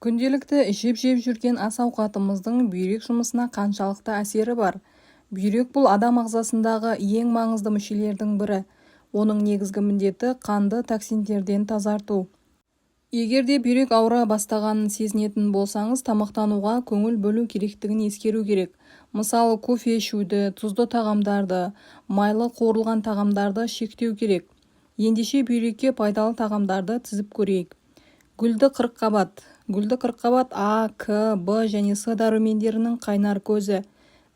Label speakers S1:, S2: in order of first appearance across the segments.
S1: Күнделікті ішіп-жеп жүрген ас-ауқатымыздың бүйрек жұмысына қаншалықты әсері бар? Бүйрек бұл адам ағзасындағы ең маңызды мүшелердің бірі. Оның негізгі міндеті қанды токсиндерден тазарту. Егер де бүйрек ауыра бастағанын сезінетін болсаңыз, тамақтануға көңіл бөлу керектігін ескеру керек. Мысалы, кофе ішуді, тұзды тағамдарды, майлы қуырылған тағамдарды шектеу керек. Ендеше бүйрекке пайдалы тағамдарды тізіп көрейік. Гүлді қырыққабат. Гүлді қырыққабат А, К, Б және С дәрумендерінің қайнар көзі.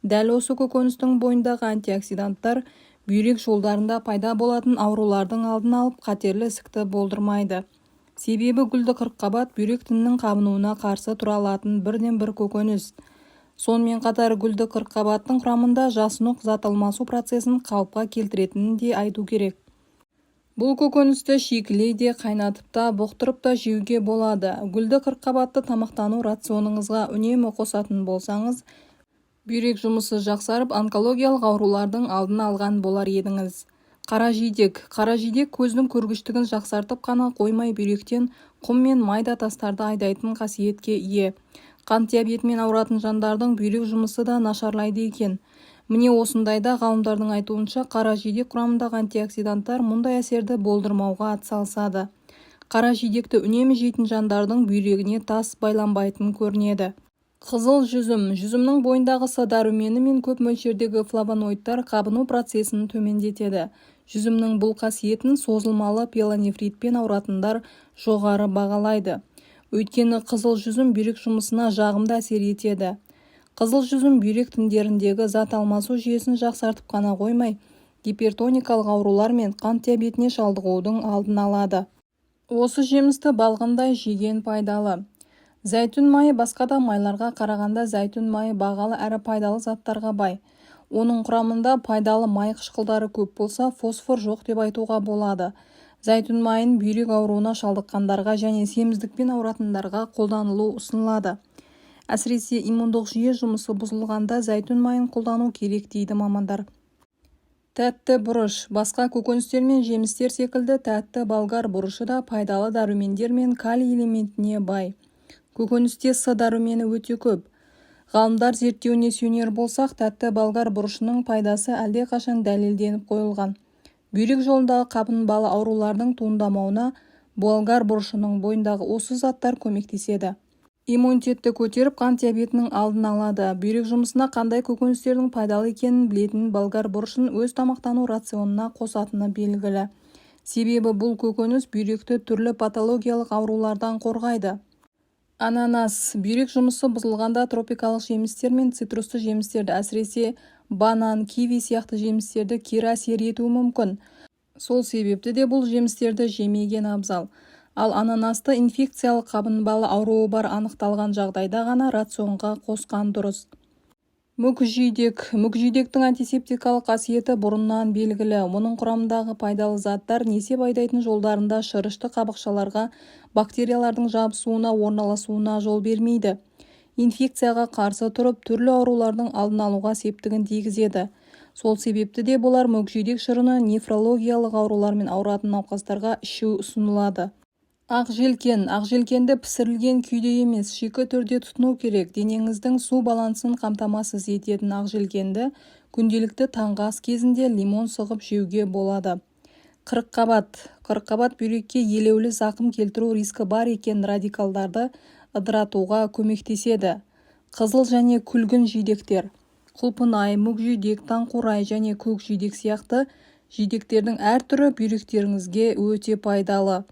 S1: Дәл осы көкөністің бойындағы антиоксиданттар бүйрек жолдарында пайда болатын аурулардың алдын алып, қатерлі ісікті болдырмайды. Себебі гүлді қырыққабат бүйрек тінінің қабынуына қарсы тұра алатын бірден-бір көкөніс. Сонымен қатар гүлді қырыққабаттың құрамында жасұнық зат алмасу процесін қалыпқа келтіретінін де айту керек. Бұл көкөністі шикілей де, қайнатып та, бұқтырып та жеуге болады. Гүлді қырыққабатты тамақтану рационыңызға үнемі қосатын болсаңыз, бүйрек жұмысы жақсарып, онкологиялық аурулардың алдын алған болар едіңіз. Қара жидек. Қара жидек көздің көргіштігін жақсартып қана қоймай, бүйректен құм мен майда тастарды айдайтын қасиетке ие. Қант диабетімен ауыратын жандардың бүйрек жұмысы да нашарлайды екен. Міне осындайда ғалымдардың айтуынша, қара жидек құрамындағы антиоксиданттар мұндай әсерді болдырмауға атсалысады. Қара жидекті үнемі жейтін жандардың бүйрегіне тас байланбайтын көрінеді. Қызыл жүзім. Жүзімнің бойындағы С дәрумені мен көп мөлшердегі флавоноидтар қабыну процесін төмендетеді. Жүзімнің бұл қасиетін созылмалы пиелонефритпен ауыратындар жоғары бағалайды. Өйткені қызыл жүзім бүйрек жұмысына жағымды әсер етеді. Қызыл жүзім бүйрек тіндеріндегі зат алмасу жүйесін жақсартып қана қоймай, гипертоникалық аурулар мен қант диабетіне шалдығудың алдын алады. Осы жемісті балғындай жеген пайдалы. Зәйтүн майы. Басқа да майларға қарағанда зәйтүн майы бағалы әрі пайдалы заттарға бай. Оның құрамында пайдалы май қышқылдары көп болса, фосфор жоқ деп айтуға болады. Зәйтүн майын бүйрек ауруына шалдыққандарға және семіздікпен ауыратындарға қолданылу ұсынылады. Әсіресе иммундық жүйе жұмысы бұзылғанда зәйтүн майын қолдану керек дейді мамандар. Тәтті бұрыш. Басқа көкөністер мен жемістер секілді тәтті болгар бұрышы да пайдалы дәрумендер мен калий элементіне бай. Көкөністе С дәрумені өте көп. Ғалымдар зерттеуіне сүйенер болсақ, тәтті болгар бұрышының пайдасы әлдеқашан дәлелденіп қойылған. Бүйрек жолындағы қабынбалы аурулардың туындамауына болгар бұрышының бойындағы осы заттар көмектеседі. Иммунитетті көтеріп, қант диабетінің алдын алады. Бүйрек жұмысына қандай көкөністердің пайдалы екенін білетін болгар бұрышын өз тамақтану рационына қосатыны белгілі. Себебі бұл көкөніс бүйректі түрлі патологиялық аурулардан қорғайды. Ананас. Бүйрек жұмысы бұзылғанда тропикалық жемістер мен цитрусты жемістерді, әсіресе банан, киви сияқты жемістерді кері әсер етуі мүмкін. Сол себепті де бұл жемістерді жемеген абзал. Ал ананасты инфекциялық қабынбалы ауруы бар анықталған жағдайда ғана рационға қосқан дұрыс. Мүкжидек. Мүкжидектің антисептикалық қасиеті бұрыннан белгілі. Оның құрамындағы пайдалы заттар несеп айдайтын жолдарында шырышты қабықшаларға бактериялардың жабысуына, орналасуына жол бермейді. Инфекцияға қарсы тұрып, түрлі аурулардың алдын алуға септігін тигізеді. Сол себепті де болар, мүкжидек шырыны нефрологиялық аурулармен ауыратын науқастарға ішу ұсынылады. Ақ желкен. Ақ желкенді пісірілген күйде емес, шикі түрде тұтыну керек. Денеңіздің су балансын қамтамасыз ететін ақ желкенді күнделікті таңғы ас кезінде лимон сығып жеуге болады. Қырыққабат. Қырыққабат бүйрекке елеулі зақым келтіру рискі бар екен радикалдарды ыдыратуға көмектеседі. Қызыл және күлгін жидектер. Құлпынай, мүкжидек, таңқурай және көк жидек сияқты жидектердің әр түрі бүйректеріңізге өте пайдалы.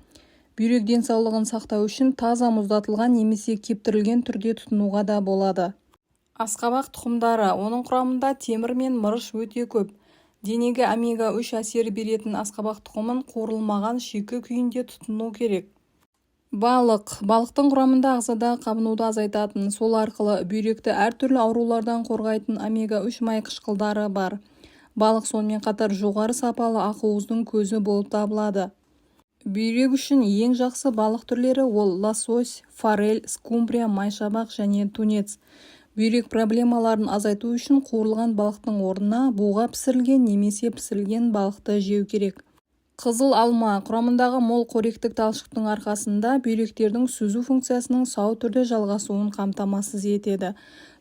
S1: Бүйрек денсаулығын сақтау үшін таза мұздатылған немесе кептірілген түрде тұтынуға да болады. Асқабақ тұқымдары. Оның құрамында темір мен мырыш өте көп. Денеге омега-3 әсер беретін асқабақ тұқымын қуырылмаған шикі күйінде тұтыну керек. Балық. Балықтың құрамында ағзадағы қабынуды азайтатын, сол арқылы бүйректі әртүрлі аурулардан қорғайтын омега-3 май қышқылдары бар. Балық сонымен қатар жоғары сапалы ақуыздың көзі болып табылады. Бүйрек үшін ең жақсы балық түрлері ол лосось, форель, скумбрия, майшабақ және тунец. Бүйрек проблемаларын азайту үшін қуырылған балықтың орнына буға пісірілген немесе пісірілген балықты жеу керек. Қызыл алма құрамындағы мол қоректік талшықтың арқасында бүйректердің сүзу функциясының сау түрде жалғасуын қамтамасыз етеді.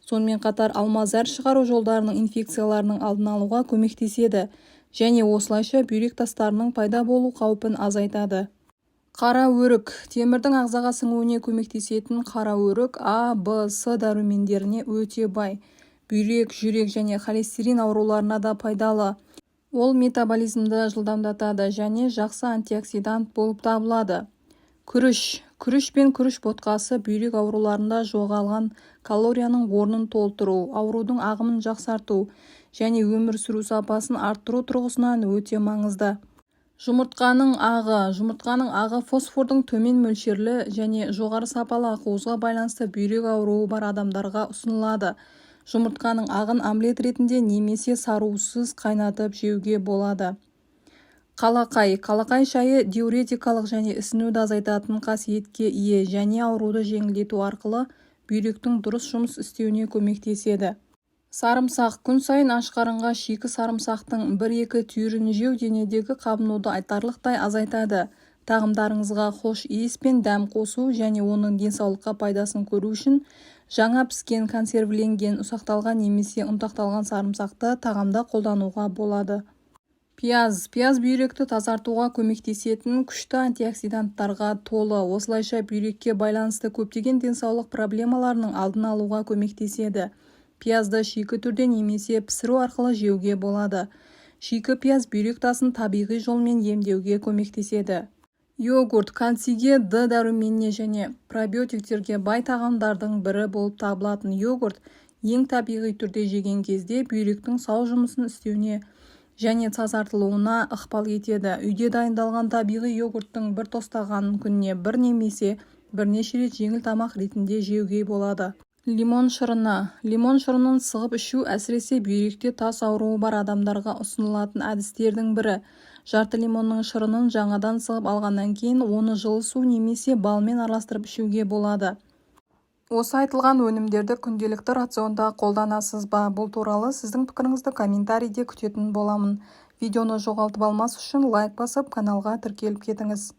S1: Сонымен қатар алма зәр шығару жолдарының инфекцияларының алдын алуға көмектеседі және осылайша бүйрек тастарының пайда болу қаупін азайтады. Қара өрік. Темірдің ағзаға сіңуіне көмектесетін қара өрік А, В, С дәрумендеріне өте бай. Бүйрек, жүрек және холестерин ауруларына да пайдалы. Ол метаболизмді жылдамдатады және жақсы антиоксидант болып табылады. Күріш. Күріш пен күріш ботқасы бүйрек ауруларында жоғалған калорияның орнын толтыру, аурудың ағымын жақсарту және өмір сүру сапасын арттыру тұрғысынан өте маңызды. Жұмыртқаның ағы. Жұмыртқаның ағы фосфордың төмен мөлшерлі және жоғары сапалы ақуызға байланысты бүйрек ауруы бар адамдарға ұсынылады. Жұмыртқаның ағын омлет ретінде немесе сарыуызсыз қайнатып жеуге болады. Қалақай. Қалақай шайы диуретикалық және ісінуді азайтатын қасиетке ие және ауруды жеңілдету арқылы бүйректің дұрыс жұмыс істеуіне көмектеседі. Сарымсақ. Күн сайын аш қарынға шикі сарымсақтың бір-екі түйірін жеу денедегі қабынуды айтарлықтай азайтады. Тағамдарыңызға хош иіс пен дәм қосу және оның денсаулыққа пайдасын көру үшін жаңа піскен, консервіленген, ұсақталған немесе ұнтақталған сарымсақты тағамда қолдануға болады. Пияз. Пияз бүйректі тазартуға көмектесетін күшті антиоксиданттарға толы. Осылайша бүйрекке байланысты көптеген денсаулық проблемаларының алдын алуға көмектеседі. Пиязды шикі түрде немесе пісіру арқылы жеуге болады. Шикі пияз бүйрек тасын табиғи жолмен емдеуге көмектеседі. Йогурт кальцийге, Д дәруменіне және пробиотиктерге бай тағамдардың бірі болып табылатын йогурт ең табиғи түрде жеген кезде бүйректің сау жұмысын істеуіне және тазартылуына ықпал етеді. Үйде дайындалған табиғи йогурттың бір тостағанын күніне бір немесе бірнеше рет жеңіл тамақ ретінде жеуге болады. Лимон шырыны. Лимон шырынын сығып ішу әсіресе бүйректе тас ауруы бар адамдарға ұсынылатын әдістердің бірі. Жарты лимонның шырынын жаңадан сығып алғаннан кейін оны жылы су немесе балмен араластырып ішуге болады. Осы айтылған өнімдерді күнделікті рационда қолданасыз ба? Бұл туралы сіздің пікіріңізді комментарийде күтетін боламын. Видеоны жоғалтып алмас үшін лайк басып, каналға тіркеліп кетіңіз.